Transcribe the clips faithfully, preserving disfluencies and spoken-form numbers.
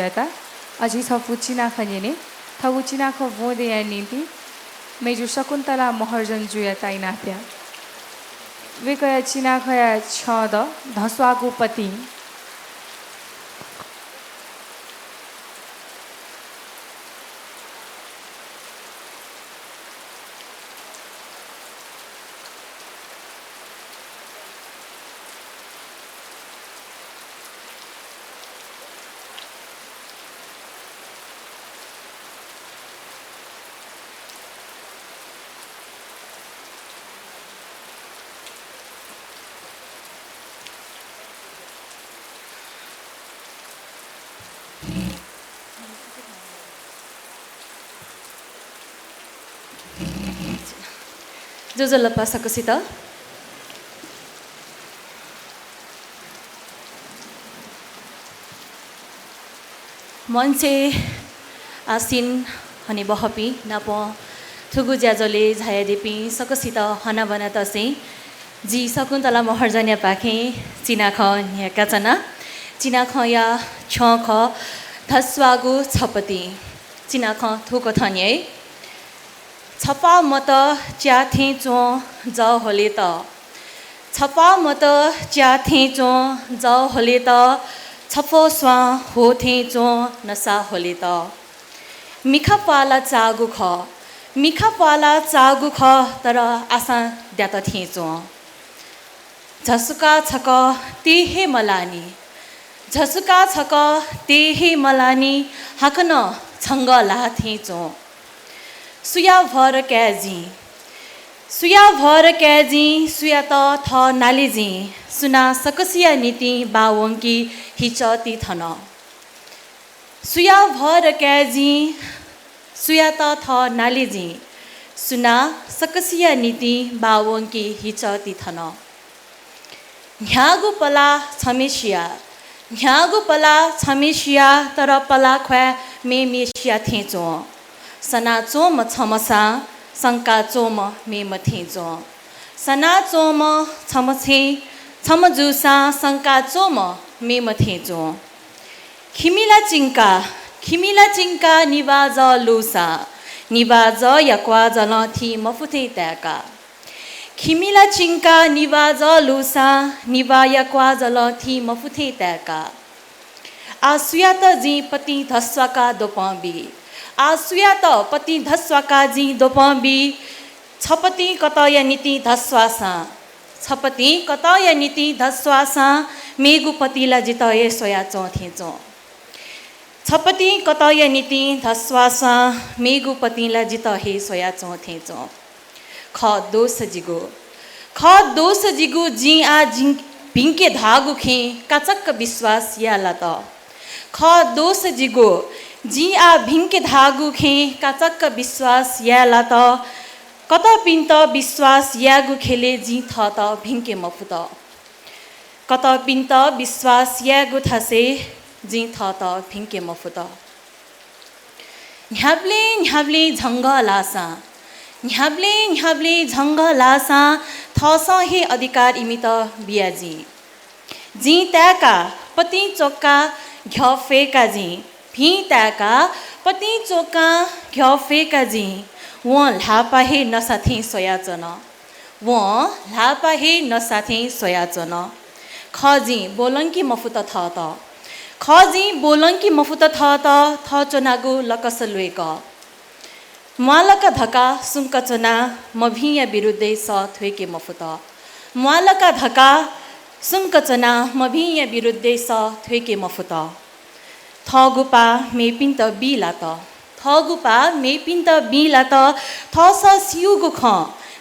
जुयात अझ छपु चिनाखँ न्यने। थःगु चिनाखँ ब्वंदेया निंतिं मेजु शकुन्तला महर्जन जुयात इनाप या। वय्कःया चिनाखँया छ्यं द धस्वाःगु पतिं। ज्वजलपा सकसित। मञ्चय् आसीन हनेबहःपिं नाप थुगु ज्याझ्वलय् झायादीपिं सकसित हनाबना तसें जि शकुन्तला महर्जनया पाखें चिनाखँ न्ह्याकाच्वना। चिनाखँया छ्यं खः धस्वाःगु छपतिं। चिनाखँ थुकथं न्ह्याइ। छपाः मत च्या थें च्वं जः ह्वलेत। छपाः मत च्या थें च्वं जः ह्वलेत। छफ्वः स्वां ह्वः थें च्वं नसा ह्वलेत। मिखा प्वाला चाःगु खः, मिखा प्वाला चाःगु खः, तर आशां द्यात थें च्वं। झसुका छकः तये हे मलानि, झसुका छकः तये हे मलानि, हाकनं छंगः ल्हाः थें च्वं। सुया भर काये जिं, सुया भर काये जिं, सुयात थः नाले जिं, सुनां सकसिया निंतिं बाः वंकी हिचः ति थन। सुया भर काये जिं, सुयात थः नाले जिं, सुनां सकसिया निंतिं बाः वंकी हिचः ति थन। न्ह्याःगु पलाः छम्हेसिया, न्ह्याःगु पलाः छम्हेसिया, तर पलाः ख्वाये मेम्हेसिया थें च्वं। सनाच्वंम्ह छम्हसां संकाच्वंम्ह मेम्ह थें च्वं। सनाच्वंम्ह छम्ह थें, छम्ह जूसां संकाच्वंम्ह मेम्ह थें च्वं। खिमिला चिंका, खिमिला चिंका निभाः जः लूसां, निभाः जःया क्वाः जलं थी मफु थें ताय्का। खिमिला चिंका निभाः जः लूसां, निभाःया क्वाः जलं थी मफु थें ताय्का। आः सुयात जिं पतिं धस्वाकाः द्वपं बी? आः सुयात पतिं धस्वाकाः जिं द्वपं बी? छपतिं कतःया निंतिं धस्वाःसां, छपतिं कतःया निंतिं धस्वाःसां मेगु पतिं ला जितः हे स्वयाच्वं थें च्वं। छपतिं कतःया निंतिं धस्वाःसां मेगु पतिं ला जितः हे स्वयाच्वं थें च्वं। खः दोष जिगु, खः दोष जिगु, जिं आः जिं भिंके धाःगु खँय् काचक्क विश्वास याये लात। खः दोष जिगु, जिं आः भिंके धाःगु खँय् काचक्क विश्वास याये लात। कतःपिन्त विश्वास यायेगु ख्यलय् जिं थःत भिंके मफुत। कतःपिन्त विश्वास यायेगु थासय् जिं थःत भिंके मफुत। न्ह्याबलें न्ह्याबलें झंगः ल्हाःसां, न्ह्याबलें न्ह्याबलें झंगः ल्हाःसां थःसं हे अधिकार इमित बिया जिं। जिं ताय्काः पतिं च्वक्काः घ्यः फ्वय्का जिं। भिं ताय्काः पतिं च्वक्काः घ्यः फ्वय्का जिं। वं ल्हाःपाः हे नसा थें स्वयाच्वन। वं ल्हाःपाः हे नसा थें स्वयाच्वन। खः जिं ब्वलंके मफुत थःत। खः जिं ब्वलंके मफुत थःत, थः च्वनागु लकस ल्वय्कः। म्वाःलाका धकाः सुंक च्वनाः मभिंया विरुद्धय् सः थ्वय्के मफुत। म्वाःलाका धकाः सुंक च्वनाः मभिंया विरुद्धय् सः थ्वय्के मफुत। थःगु पाः मेपिन्त बी लात। थःगु पाः मेपिन्त बी लात। थःसं स्यूगु खँ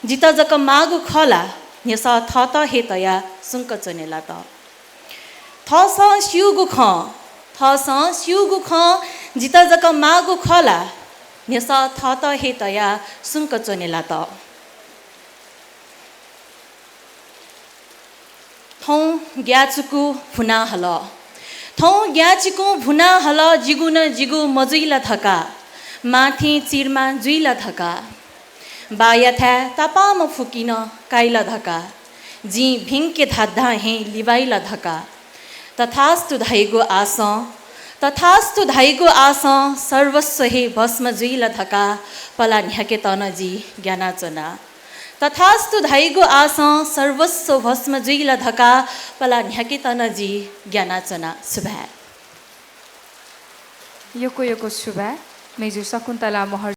जितः जक माःगु खः ला? न्ह्यसः थःत हे तयाः सुंक च्वने लात। थःसं स्यूगु खँ, थःसं स्यूगु खँ जितः जक माःगु खः ला? न्ह्यसः थःत हे तयाः सुंक च्वने लात। थौं ग्याःचिकु भुना हल। थौं ग्याःचिकुं भुना हल, जिगु नं जिगु मजुइ ला धकाः, मां थें चिरमा जुइ ला धकाः। बाःयाथाय् तापाःम्ह फुकिं काइ ला धकाः, जिं भिंके धाधां हे लिबाइ ला धकाः। तथास्तु धइगु आशं तथास्तु धाइगु आसं सर्वस्व हे भस्म जुइल धकाः पला न्ह्याकेत नं जि ग्यानाच्वना। तथास्तु धाइगु आसं सर्वस्व भस्म जुइल धकाः पला न्ह्याकेत नं जि ग्यानाच्वना। सुभाय्। यक्व यक्व सुभाय्। मेजु शकुन्तला महर्जन